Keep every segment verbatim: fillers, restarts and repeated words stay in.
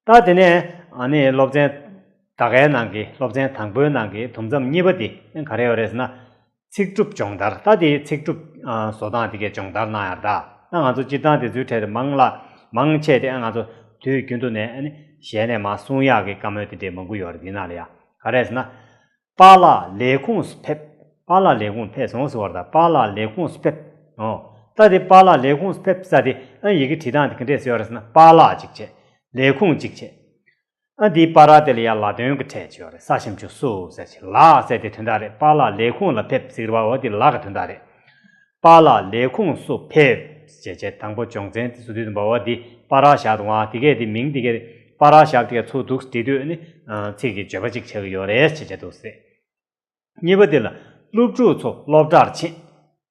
ད་དེ་ནས་ཨ་ནི་སློབ་ཚན་ད་གའི་ནང་གི་སློབ་ཚན་དང་པོའི་ནང་གི་དུམ་མཚམས་གཉིས་པ་དེ་ག་རེ་ཡོད་རེད་ཟེར་ན། ཚིག་གྲུབ་སྦྱོང་བརྡར། ད་དེ་ཚིག་གྲུབ་ཨ་བཟོ་སྟངས་དེ་གའི་སྦྱོང་བརྡར་གནང་ཡག་ད། ད་ང་ཚོ་སྤྱིར་བཏང་དེ་ཚོའི་གྲས་དེ་མང་ལ་མང་ཆེ་དེ་ང་ཚོ་དུས་རྒྱུན་དུ་ནས་ཨ་ནི་ཞལ་ནས་མར་གསུང་ཡག་གི་བཀའ་མོལ་དེ་འདྲས་མང་པོ་ཡོད་རེད། དེ་ནང་ལ་ཡ་ག་རེ་ཟེར་ན། པཱ་ལགས་ལས་ཁུངས་སུ་ཕེབས། པཱ་ལགས་ལས་ཁུངས་ཕེབས་སོང་ཟེར་བ་རེད། ད་པཱ་ལགས་ལས་ཁུངས་སུ་ཕེབས། ཨོ། ད་དེ་པཱ་ལགས་ལས་ཁུངས་སུ་ཕེབས་ཟེར་དེ་ཨ་ཡི་གེ་བྲིས་སྟངས་དེ་ག་འདྲས་ཟེར་བ་རེད་ཟེར་ན། པཱ་ལགས་གཅིག་བྱས། ལས་ཁུངས་གཅིག་བྱས། ཨ་འདིའི་པ་ར་དེ་ལ་ཡང་ལ་དོན་གྱི་ཕྲད་ཅིག་ཡོད་རེད། ས་ཞབས་ཀྱུ་སུ་ཟེར་ཅིག་ལ་ཟེར་དེ་དོན་དག་རེད། པཱ་ལགས་ལས་ཁུངས་ལ་ཕེབས་ཟེར་བ་འོ་དེ་ལ་གི་དོན་དག་རེད། པཱ་ལགས་ལས་ཁུངས་སུ་ཕེབས་ཞེས་བྱས། དང་པོ་སྦྱོང་ཚན་དེ་ཚོ་དུས་དུམ་པ་འོ་དེ་པ་ར་བཞག་འདུག་ཨ། དེ་གས་དེ་མིང་དེ་གས་པ་ར་བཞག་དེ་གས་ཚུར་འདུག་བྲིས་དུས་ནི་ཚིག་གི་བརྗོད་པ་གཅིག་ཆགས་ཀྱི་ཡོད་རེད་ཞེས་བྱས་འདུག་ཟེར། གཉིས་པ་དེ་ལ་སློབ་ཕྲུག་ཚོ་སློབ་གྲྭར་ཕྱིན།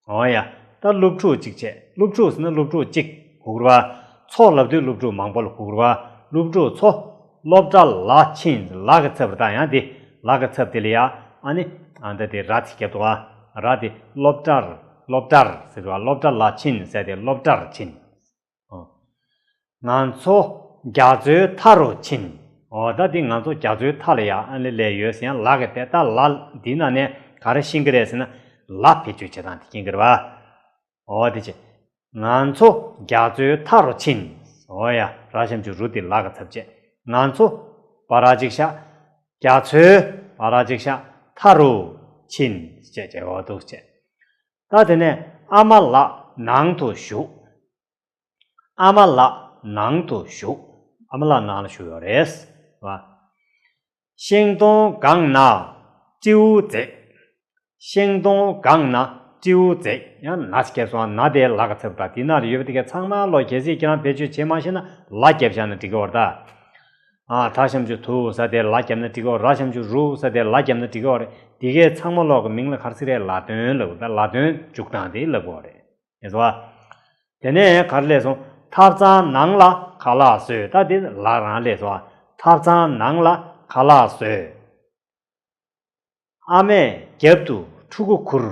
འོ་ཡ། ད་སློབ་ཕྲུག་གཅིག་བྱས། སློབ་ཕྲུག་ཟེར་ན་སློབ་ཕྲུག་གཅིག་གོ་དགོས་རེད་པ། ཚོ་ལབ་དུས་སློབ་ཕྲུག་མང་པོ་ལ་གོ་དགོས་རེད་པ། སློབ་ཕྲུག་ཚོ་སློབ་གྲྭ་ལ་ཕྱིན། ལ་གི་ཚབ་རེད། ད་ཡང་དེ་ལ་གི་ཚབ་དེ་ལ་ཡ་ཨ་ནི་ཨ་ད་དེ་ར་དེ་རྒྱབ་འདུག་ཨ། ར་དེ་སློབ་གྲྭར། སློབ་གྲྭར་ཟེར་བ། སློབ་གྲྭ་ལ་ཕྱིན་ཟེར་དེ་སློབ་གྲྭར་ཕྱིན། ཨོ། ང་ཚོ་རྒྱ་མཚོའི་མཐའ་རུ་ཕྱིན། ཨོ་ད་འདི་ང་ཚོ་རྒྱ་མཚོའི་མཐའ་ལ་ཡ་ཨ་ནི་སླེབས་ཡོད་ཟེར། ཡང་ལ་གི་དེ་ད་ལ་འདི་ནང་ནས་ག་རེ་ཤེས་ཀྱི་རེད་ཟེར་ན། ལ་བེད་སྤྱོད་བྱེད་སྟངས་དེ་ཤེས་ཀྱི་རེད་པ། ཨོ་དེ་བྱས། ང་ཚོ་རྒྱ་མཚོའི་མཐའ་རུ་ཕྱིན། ཨོ་ཡ། ར་ཞབས་ཀྱུ་རུ་དེ་ལ་གི་ཚབ་བྱས། ང་ཚོ་པ་ར་གཅིག་བཞག་རྒྱ་མཚོའི་པ་ར་གཅིག་བཞག་མཐའ་རུ་ཕྱིན་ཞེས་བྱས། ཨོ་འདུག་བྱས། ད་དེ་ནས་ཨ་མ་ལགས་ནང་དུ་བཞུགས། ཨ་མ་ལགས་ནང་དུ་བཞུགས། ཨ་མ་ལགས་ནང་ལ་བཞུགས་ཡོད་རེད་པ། ཤིང་སྡོང་སྒང་ན་སྤྲེའུ་འཛེགས། ཤིང་སྡོང་སྒང་ན་སྤྲེའུ་འཛེགས། ཡང་ན་ཞིག་སྐྱེས་སོང་། ན་དེ་ལ་གི་ཚབ་རེད། དེ་ནང་ལ་ཡོད་པ་དེ་གའི་ཚང་མ་ལོ་གལ་སྲིད་ཁྱེད་རང་བེད་སྤྱོད་བྱེད་མ་ཤེས་ན་ལ་རྒྱབ་བཞག་ན་འགྲིག་གི་ཡོད་རེད་ད། ཨ་ད་ཞབས་ཀྱུ་དུ་ཟེར་དེ་ལ་རྒྱབ་ན་འགྲིག་གི་ཡོད་རེད། ར་ཞབས་ཀྱུ་རུ་ཟེར་དེ་ལ་རྒྱབ་ན་འགྲིག་གི་ཡོད་རེད། དེ་གའི་ཚང་མ་ལོ་གི་མིང་ལ་ག་རེ་ཟེར་རེད། ལ་དོན་ལབ་དགོས། ད་ལ་དོན་འཇུག་སྟངས་དེ་ལབ་དགོས་རེད། ཡིན་སོང་ཨ། དེ་ནས་ག་རེ་སླེབས་སོང་། ཐབ་ཚང་ནང་ལ་ཁ་ལག་བཟོས། ད་དེ་ལ་རང་སླེབས་སོང་ཨ། ཐབ་ཚང་ནང་ལ་ཁ་ལག་བཟོས། ཨ་མས་རྒྱབ་ཏུ་ཕྲུ་གུ་ཁུར།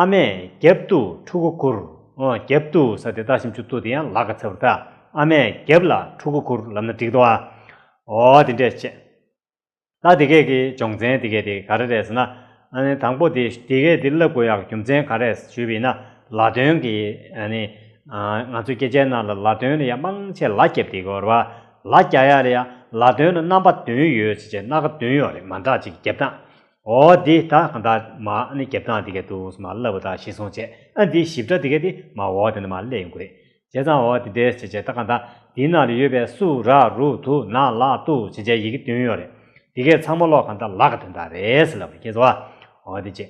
ཨ་མས་རྒྱབ་ཏུ་ཕྲུ་གུ་ཁུར། ཨོ་རྒྱབ་ཏུ་ཟེར་དེ་ད་ཞབས་ཀྱུ་ཏུ་དེ་ཡང་ལ་གི་ཚབ་རེད་ད། ཨ་མས་རྒྱབ་ལ་ཕྲུ་གུ་ཁུར་ལབ་ན་འགྲིག་འདུག་ཨ། ཨོ་དེ་འདྲས་བྱས། ད་དེ་གས་ཀྱི་སྦྱོང་ཚན་དེ་གས་དེ་ག་རེ་རེད་ཟེར་ན། ཨ་ནི་དང་པོ་དེ་དེ་གས་དེ་བསླབ་དགོས་ཡག་རྒྱུ་མཚན་ག་རེ་ཞུས་པ་ཡིན་ན། ལ་དོན་གྱི་ཨ་ནི་ང་ཚོའི་སྐད་ཆའི་ནང་ལ་ལ་དོན་ལ་ཡང་མང་ཆེ་ལ་རྒྱབ་བསྡད་ཀྱི་ཡོད་རེད་པ། ལ་རྒྱབ་ཡག་ལ་ཡང་ལ་དོན་ལ་རྣམ་པ་བདུན་ཡོད་ཅེས་བྱས། སྣ་ཁ་བདུན་ཡོད་རེད། མ་འདྲ་ཅིག་རྒྱབ་སྟངས། འོ་འདི་ད་གང་ལྟར་མ་ཨ་ནི་རྒྱབ་སྟངས་དེ་གས་འདུག་མ་བསླབ་པ་དང་ཤེས་སོང་བྱས། ཨ་འདི་ཞིབ་ཕྲ་དེ་གས་དེ་མ་འོ་དེ་ནས་མ་སླེབས་ཡོང་གི་རེད། བྱས་ཙང་འོ་དེ་འདྲས་བྱས་བྱས། ད་གང་ལྟར་འདི་ནང་ལ་ཡོད་པའི་སུ་ར་རུ་དུ་ན་ལ་ཏུ་བྱས་བྱས་ཡི་གེ་བདུན་ཡོད་རེད། དེ་གས་ཚང་མ་ལོ་གང་ལྟར་ལ་གི་དོན་དག་རེད་ཟེར་ལབ་པ་རེད། ཁྱེད་ཚོ་ཨ། འོ་དེ་བྱས།